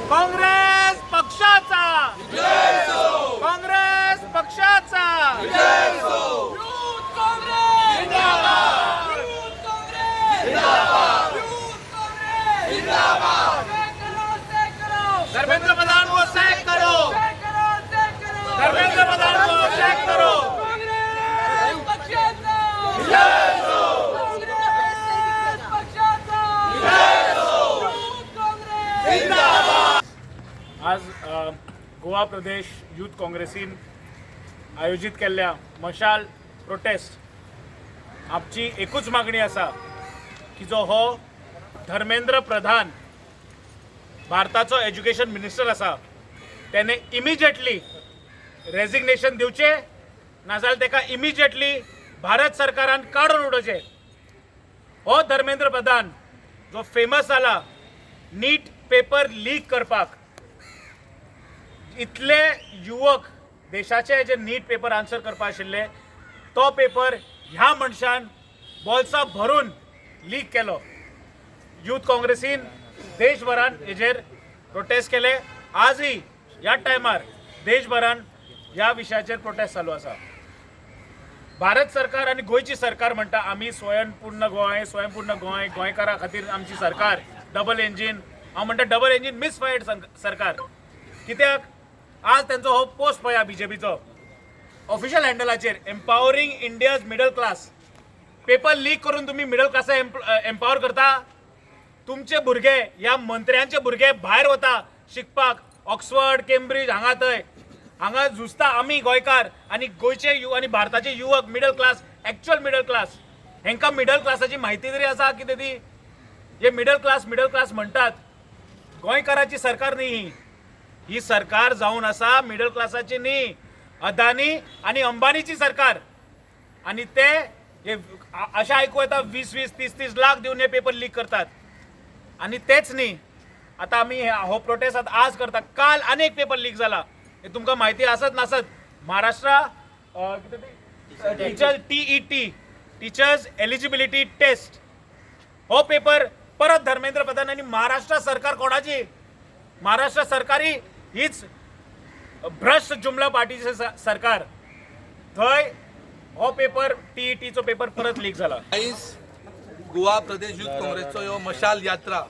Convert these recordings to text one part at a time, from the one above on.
काँग्रेस पक्षाचा, काँग्रेस पक्षाचा, धर्मेंद्र प्रधान को सैक करो, धर्मेंद्र प्रधान को सैक करो. काँग्रेस पक्षाचा, काँग्रेस. आज गोवा प्रदेश यूथ काँग्रेसीन आयोजीत केल्ल्या मशाल प्रोटेस्ट आमची एकूच मागणी आसा की जो हो धर्मेंद्र प्रधान भारताचो एज्युकेशन मिनिस्टर आसा तेणे इमिजिएटली रेजिग्नेशन दिवचें, नाजाल्यार ताका इमिजिएटली भारत सरकारान काडून उडोवचें. हो धर्मेंद्र प्रधान जो फेमस जाला नीट पेपर लीक करपाक, इतले युवक देशाचे जे नीट पेपर आन्सर करपा आशिल्ले तो पेपर ह्या मनशान बोल्सां भरून लीक केलो. यूथ काँग्रेसीन देशभरान हेजेर प्रोटेस्ट केले. आजही ह्या टायमार देशभरान ह्या विशयाचेर प्रोटेस्ट चालू आसा. भारत सरकार आनी गोंयची सरकार म्हणटा आमी स्वयंपूर्ण गोंय, स्वयंपूर्ण गोंय, गोंयकारां खातीर आमची सरकार, डबल इंजीन. हांव म्हणटा डबल इंजीन मिसफायर्ड सरकार. कित्याक आज तेंचो हो पोस्ट पळया बीजेपीचो official हँडलाचेर, empowering India's middle class. Paper leak करून तुमी मिडल क्लासा एम्पावर करता? तुमचे भुरगे, ह्या मंत्र्यांचे भुरगे भायर वता शिकपाक, ऑक्सफर्ड, केम्ब्रिज, हांगा थंय. हांगा झुजता आमी गोंयकार आनी गोंयचे आनी भारताचे युवक, middle class, actual middle class. हेंकां मिडल क्लासाची म्हायती तरी आसा कितें ती? हे मिडल क्लास मिडल क्लास म्हणटात. गोंयकाराची सरकार न्ही ही. ही सरकार जावन आसा मिडल क्लासाची न्ही, अदानी आनी अंबानीची सरकार. आनी ते हे अशें आयकूं येता 20-20 30-30 लाख दिवन हे पेपर लीक करतात. आनी तेच न्ही, आतां आमी हो प्रोटेस्ट आतां आज करता, काल आनी एक पेपर लीक जाला, हे तुमकां म्हायती आसत नासत. महाराष्ट्रा कितें ती teacher TET, teachers eligibility test, हो पेपर परत धर्मेंद्र प्रधान आनी महाराष्ट्र सरकार कोणाची? महाराष्ट्र सरकारी हीच भ्रश्ट जुमला पार्टीचे सरकार. थंय हो पेपर टीईटीचो पेपर परत लीक जाला. आयज गोवा प्रदेश युथ काँग्रेसचो ह्यो मशाल यात्रा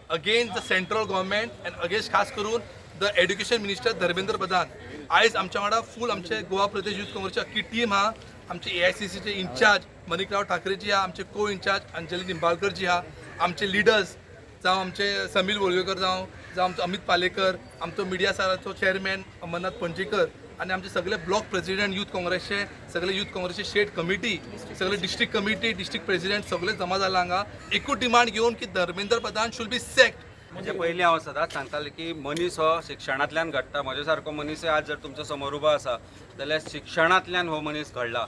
against the central government and against खास करून the education minister Dharmendra Pradhan. आयज आमच्या वांगडा फूल आमचे गोवा प्रदेश युथ काँग्रेसची अख्खी टीम आहा. आमचे एआयसीसीचे इन्चार्ज मनिकराव ठाकरेजी आहा, आमचे को इन्चार्ज अंजली निंबाळकरजी आहा, आमचे लिडर्स जावं आमचे समील वोलवेकर जावं जावं आमचो अमित पालेकर, आमचो मिडिया सेलाचो चेअरमॅन अमरनाथ पणजीकर आनी आमचे सगळे ब्लॉक प्रेसिडेंट युथ काँग्रेसचे, सगळे युथ काँग्रेसचे स्टेट कमिटी, सगळे डिस्ट्रिक्ट कमिटी, डिस्ट्रिक्ट प्रेसिडेंट सगळे जमा जाला हांगा एकूच डिमांड घेवन की Dharmendra Pradhan should be sacked. म्हणजे पयलीं हांव सदांच सांगतालें की मनीस हो शिक्षणांतल्यान घडटा. म्हजे सारको मनीसय आज जर तुमच्या समोर उबो आसा जाल्यार शिक्षणांतल्यान हो मनीस घडला.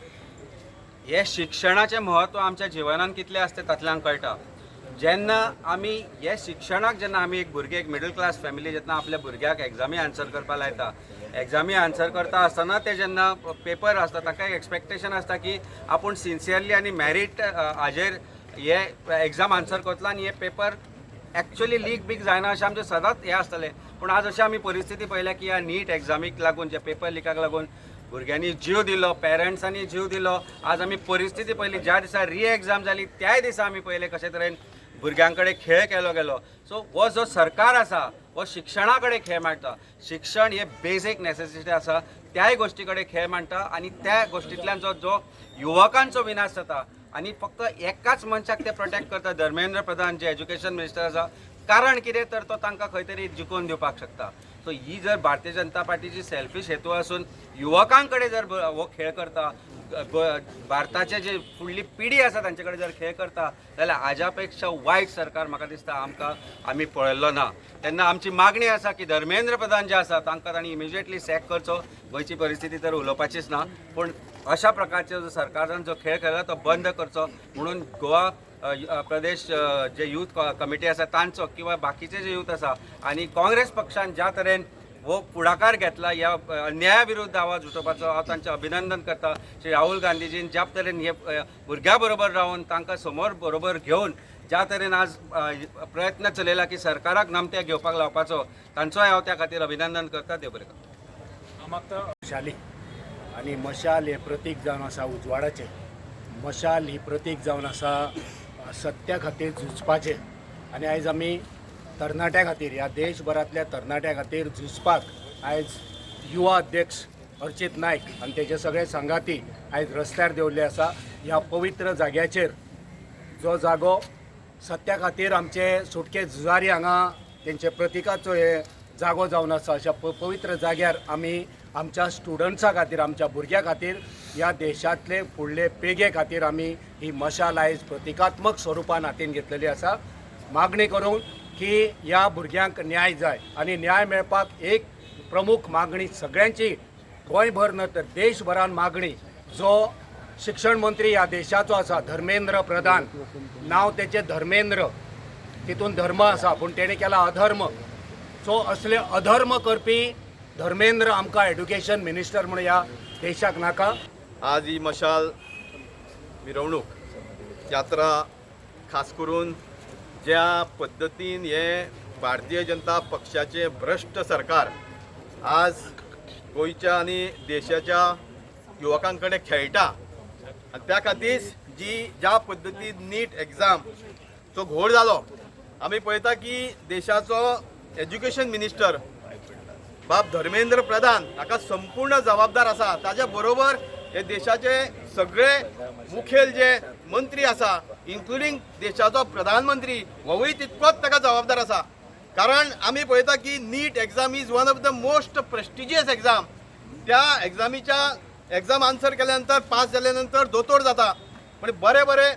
हे शिक्षणाचें म्हत्व आमच्या जिवनान कितलें आसता तातल्यान कळटा. जेन्ना आमी हे शिक्षणाक, जेन्ना आमी एक भुरगें, एक मिडल क्लास फॅमिली जेन्ना आपल्या भुरग्याक एग्जामी आन्सर करपाक लायता, एग्जामी आन्सर करता आसतना ते जेन्ना पेपर आसता ताका एक एक्सपेक्टेशन आसता की आपूण सिन्सियरली आनी मॅरीट हाजेर हे एग्जाम आन्सर करतलो आनी हे पेपर एक्चुअली लीक बीक जायना अशें आमचें सदांच हें आसतलें. पूण आज अशें आमी परिस्थिती पळयल्या की ह्या नीट एग्जामीक लागून, जे पेपर लिकाक लागून भुरग्यांनी जीव दिलो, पेरंट्सांनी जीव दिलो. आज आमी परिस्थिती पळयली, ज्या दिसा री एग्जाम जाली त्याय दिसा आमी पळयलें कशे तरेन भुरग्यां कडेन खेळ केलो गेलो. सो हो जो सरकार आसा हो शिक्षणा कडेन खेळ मांडटा. शिक्षण हे बेजीक नेसेसिटी आसा, त्याय गोश्टी कडेन खेळ मांडटा आनी त्या गोश्टींतल्यान जो जो युवकांचो विनाश जाता आनी फक्त एकाच मनशाक ते प्रोटेक्ट करता, धर्मेंद्र प्रधान जे एज्युकेशन मिनिस्टर आसा. कारण कितें तर तो तांकां खंय तरी जिखोवन दिवपाक शकता. सो ही जर भारतीय जनता पार्टीची सेल्फीश हेतू आसून युवकां कडेन जर हो खेळ करता, भारताचे जे फुडली पिढी आसा तांचे कडेन जर खेळ करता जाल्यार हाज्या पेक्षा वायट सरकार म्हाका दिसता आमकां आमी पळयल्लो ना. तेन्ना आमची मागणी आसा की धर्मेंद्र प्रधान जे आसा तांकां तांणी इमिजिएटली सॅक करचो. गोंयची परिस्थिती तर उलोवपाचीच ना, पूण अशा प्रकारचे जो सरकारान जो खेळ खेळला तो बंद करचो म्हणून गोवा प्रदेश जे यूथ कमिटी आसा तांचो किंवा बाकीचे जे यूथ आसा आनी काँग्रेस पक्षान ज्या तरेन हो फुडाकार घेतला ह्या अन्याया विरुद्ध आवाज उठोवपाचो, हांव तांचें अभिनंदन करता. श्री राहुल गांधीजीन ज्या तरेन हे भुरग्यां बरोबर रावन तांकां समोर बरोबर घेवन ज्या तरेन आज प्रयत्न चलयला की सरकाराक नमते घेवपाक लावपाचो, तांचोय हांव त्या खातीर अभिनंदन करता. देव बरें करूं. मशाली आनी मशाल हें प्रतीक जावन आसा उजवाडाचें, मशाल ही प्रतीक जावन आसा सत्या खातीर झुजपाचें. आनी आयज आमी तरणाट्या खातीर, ह्या देशभरांतल्या तरणाट्या खातीर झुजपाक आयज युवा अध्यक्ष अर्चित नायक आनी तेजे सगळे सांगाती आयज रस्त्यार देंवल्ले आसा. ह्या पवित्र जाग्याचेर, जो जागो सत्या खातीर आमचे सुटके झुजारी हांगा तेंचे प्रतिकाचो हे जागो जावन आसा, अशा पवित्र जाग्यार आमी आमच्या स्टुडंट्सां खातीर, आमच्या भुरग्यां खातीर, ह्या देशांतले फुडले पिळगे खातीर आमी ही मशाल आयज प्रतिकात्मक स्वरुपान हातीन घेतलेली आसा. मागणी करून की ह्या भुरग्यांक न्याय जाय आनी न्याय मेळपाक एक प्रमुख मागणी सगळ्यांची, गोंयभर न्हय तर देशभरान मागणी, जो शिक्षण मंत्री ह्या देशाचो आसा धर्मेंद्र प्रधान, नांव तेचें धर्मेंद्र, तितून धर्म आसा पूण तेणें केला अधर्म. सो असले अधर्म करपी धर्मेंद्र आमकां एड्युकेशन मिनिस्टर म्हूण ह्या देशाक नाका. आज ही मशाल मिरवणूक यात्रा खास करून ज्या पद्दतीन हे भारतीय जनता पक्षाचे भ्रश्ट सरकार आज गोंयच्या आनी देशाच्या युवकां कडेन खेळटा आनी त्या खातीर जी ज्या पद्दतीन नीट एग्जामचो घोळ जालो, आमी पळयता की देशाचो एज्युकेशन मिनिस्टर बाब धर्मेंद्र प्रधान हाका संपूर्ण जबाबदार आसा. ताज्या बरोबर हे देशाचे सगळे मुखेल जे मंत्री आसा, इन्क्लुडींग देशाचो प्रधानमंत्री, होवूय तितकोच ताका जबाबदार आसा. कारण आमी पळयता की NEET exam is one of the most prestigious exam. त्या एग्जामीच्या एग्जाम आन्सर केल्या नंतर पास जाल्या नंतर दोतोर जाता, पण बरे बरे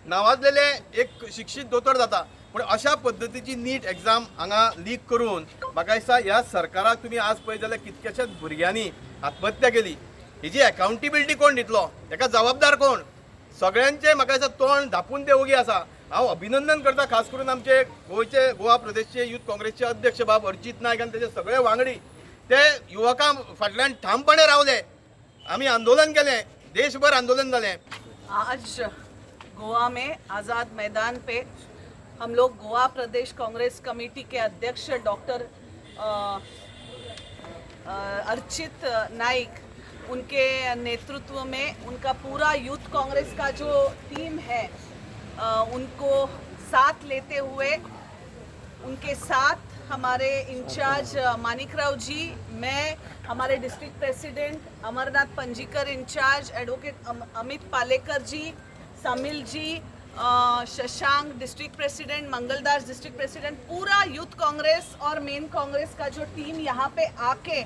नावाजलेले एक शिक्षीत दोतोर जाता. पूण अशा पद्दतीची नीट एग्जाम हांगा लीक करून म्हाका दिसता ह्या सरकाराक तुमी आज पळयत जाल्यार कितक्याशाच भुरग्यांनी आत्महत्या केली. हेजी एकाउंटेबिलिटी कोण दितलो, हेका जबाबदार कोण? सगळ्यांचे म्हाका दिसता तोंड धापून ते ओगी आसा. हांव अभिनंदन करता खास करून आमचे गोंयचे गोवा प्रदेशचे युथ काँग्रेसचे अध्यक्ष बाब अर्जित नायक आनी तेजे सगळे वांगडी, ते युवकां फाटल्यान ठामपणे रावले. आमी आंदोलन केलें, देशभर आंदोलन जालें. आज गोवा में आज़ाद मैदान पे हम लोग गोवा प्रदेश कांग्रेस कमेटी के अध्यक्ष डॉक्टर अर्चित नाइक, उनके नेतृत्व में उनका पूरा यूथ कांग्रेस का जो टीम है उनको साथ लेते हुए, उनके साथ हमारे इंचार्ज मानिकराव जी, मैं, हमारे district president Amarnath Panjikar incharge, advocate Amit Palekar ji, Samil ji, Shashank district president, Mangaldas district president, पूरा यूथ कांग्रेस और मेन कांग्रेस का जो टीम यहाँ पे आके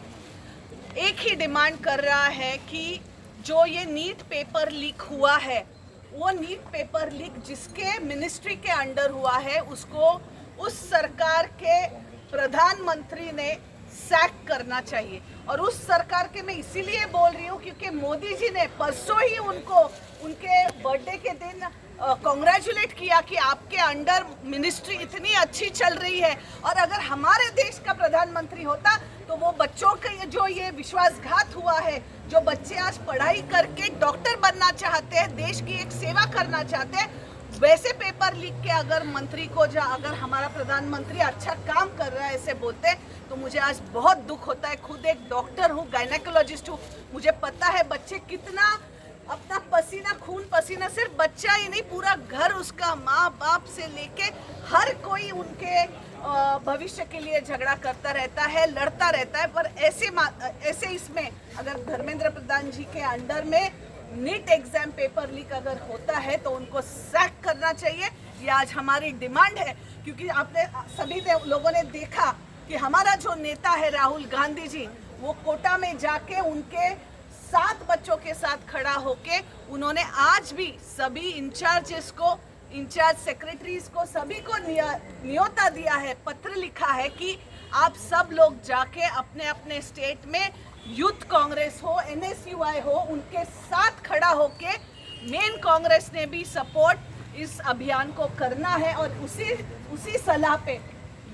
एक ही डिमांड कर रहा है कि जो ये नीट पेपर लीक हुआ है, वो नीट पेपर लीक जिसके मिनिस्ट्री के अंडर हुआ है उसको उस सरकार के प्रधानमंत्री ने सैक करना चाहिए। और उस सरकार के मैं इसीलिए बोल रही हूँ क्योंकि मोदी जी ने परसों ही उनको उनके बर्थडे के दिन कॉन्ग्रेचुलेट किया कि आपके अंडर मिनिस्ट्री इतनी अच्छी चल रही है, और अगर हमारे देश का प्रधानमंत्री होता तो वो बच्चों के जो ये विश्वासघात हुआ है, जो बच्चे आज पढ़ाई करके डॉक्टर बनना चाहते हैं, देश की एक सेवा करना चाहते हैं, वैसे पेपर लीक के अगर मंत्री को जा अगर हमारा प्रधानमंत्री अच्छा काम कर रहा है ऐसे बोलते तो मुझे आज बहुत दुख होता है। खुद एक डॉक्टर हूँ, गायनेकोलॉजिस्ट हूँ, मुझे पता है बच्चे कितना अपना पसीना, खून पसीना, सिर्फ बच्चा ही नहीं पूरा घर उसका माँ बाप से लेके हर कोई उनके भविष्य के लिए झगड़ा करता रहता है, लड़ता रहता है। पर ऐसे इसमें अगर धर्मेंद्र प्रधान जी के अंडर में नीट एग्जाम पेपर लीक अगर होता है तो उनको सैक करना चाहिए, ये आज हमारी डिमांड है। क्योंकि आपने सभी लोगों ने देखा कि हमारा जो नेता है राहुल गांधी जी, वो कोटा में जाके उनके 7 बच्चों के साथ खड़ा होके उन्होंने आज भी सभी इंचार्जेस को, इंचार्ज सेक्रेटरीज को, सभी को न्योता दिया है, पत्र लिखा है कि आप सब लोग जाके अपने अपने स्टेट में यूथ कांग्रेस हो, एनएसयूआई हो, उनके साथ खड़ा होके मेन कांग्रेस ने भी सपोर्ट इस अभियान को करना है। और उसी उसी सलाह पे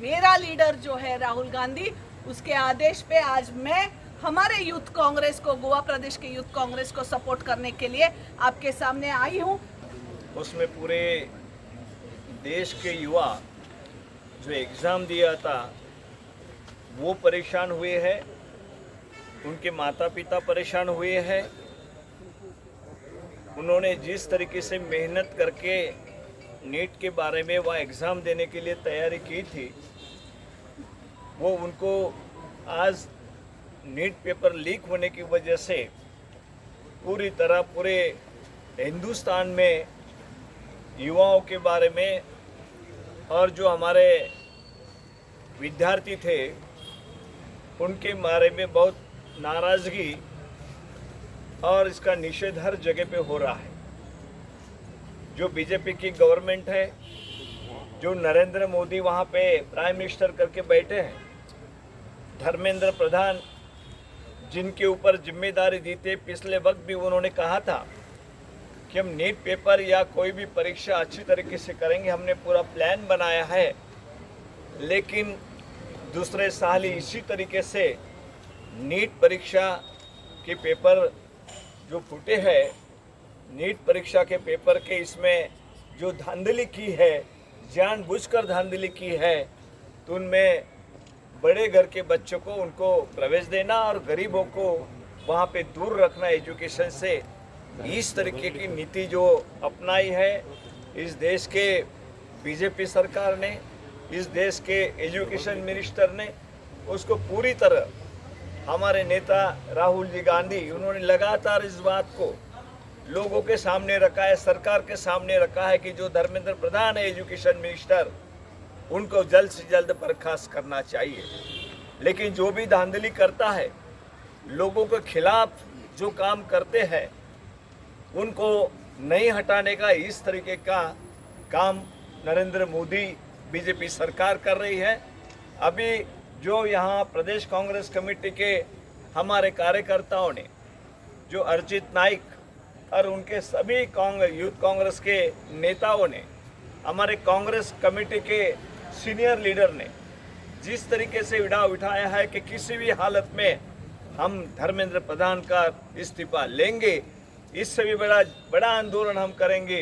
मेरा लीडर जो है राहुल गांधी, उसके आदेश पे आज मैं हमारे यूथ कांग्रेस को, गोवा प्रदेश के यूथ कांग्रेस को सपोर्ट करने के लिए आपके सामने आई हूँ। उसमें पूरे देश के युवा जो एग्ज़ाम दिया था वो परेशान हुए हैं, उनके माता पिता परेशान हुए हैं। उन्होंने जिस तरीके से मेहनत करके नीट के बारे में वह एग्ज़ाम देने के लिए तैयारी की थी, वो उनको आज नीट पेपर लीक होने की वजह से पूरी तरह पूरे हिंदुस्तान में युवाओं के बारे में और जो हमारे विद्यार्थी थे उनके बारे में बहुत नाराज़गी और इसका निषेध हर जगह पे हो रहा है। जो बीजेपी की गवर्नमेंट है, जो नरेंद्र मोदी वहाँ पे प्राइम मिनिस्टर करके बैठे हैं, धर्मेंद्र प्रधान जिनके ऊपर जिम्मेदारी दी थी, पिछले वक्त भी उन्होंने कहा था कि हम नीट पेपर या कोई भी परीक्षा अच्छी तरीके से करेंगे, हमने पूरा प्लान बनाया है। लेकिन दूसरे साल ही इसी तरीके से नीट परीक्षा के पेपर जो फूटे हैं, नीट परीक्षा के पेपर के इसमें जो धांधली की है, जानबूझकर धांधली की है, तो उनमें बड़े घर के बच्चों को उनको प्रवेश देना और गरीबों को वहाँ पे दूर रखना एजुकेशन से, इस तरीके की नीति जो अपनाई है इस देश के बीजेपी सरकार ने, इस देश के एजुकेशन मिनिस्टर ने, उसको पूरी तरह हमारे नेता राहुल जी गांधी उन्होंने लगातार इस बात को लोगों के सामने रखा है, सरकार के सामने रखा है कि जो धर्मेंद्र प्रधान है एजुकेशन मिनिस्टर, उनको जल्द से जल्द बर्खास्त करना चाहिए। लेकिन जो भी धांधली करता है, लोगों के खिलाफ जो काम करते हैं, उनको नहीं हटाने का इस तरीके का काम नरेंद्र मोदी बीजेपी सरकार कर रही है। अभी जो यहाँ प्रदेश कांग्रेस कमेटी के हमारे कार्यकर्ताओं ने, जो अर्जित नाइक और उनके सभी यूथ कांग्रेस के नेताओं ने, हमारे Congress committee K senior leader ने जिस तरीके से विड़ा उठाया है कि किसी भी हालत में हम धर्मेंद्र प्रधान का इस्तीफा लेंगे, इससे भी बड़ा बड़ा आंदोलन हम करेंगे।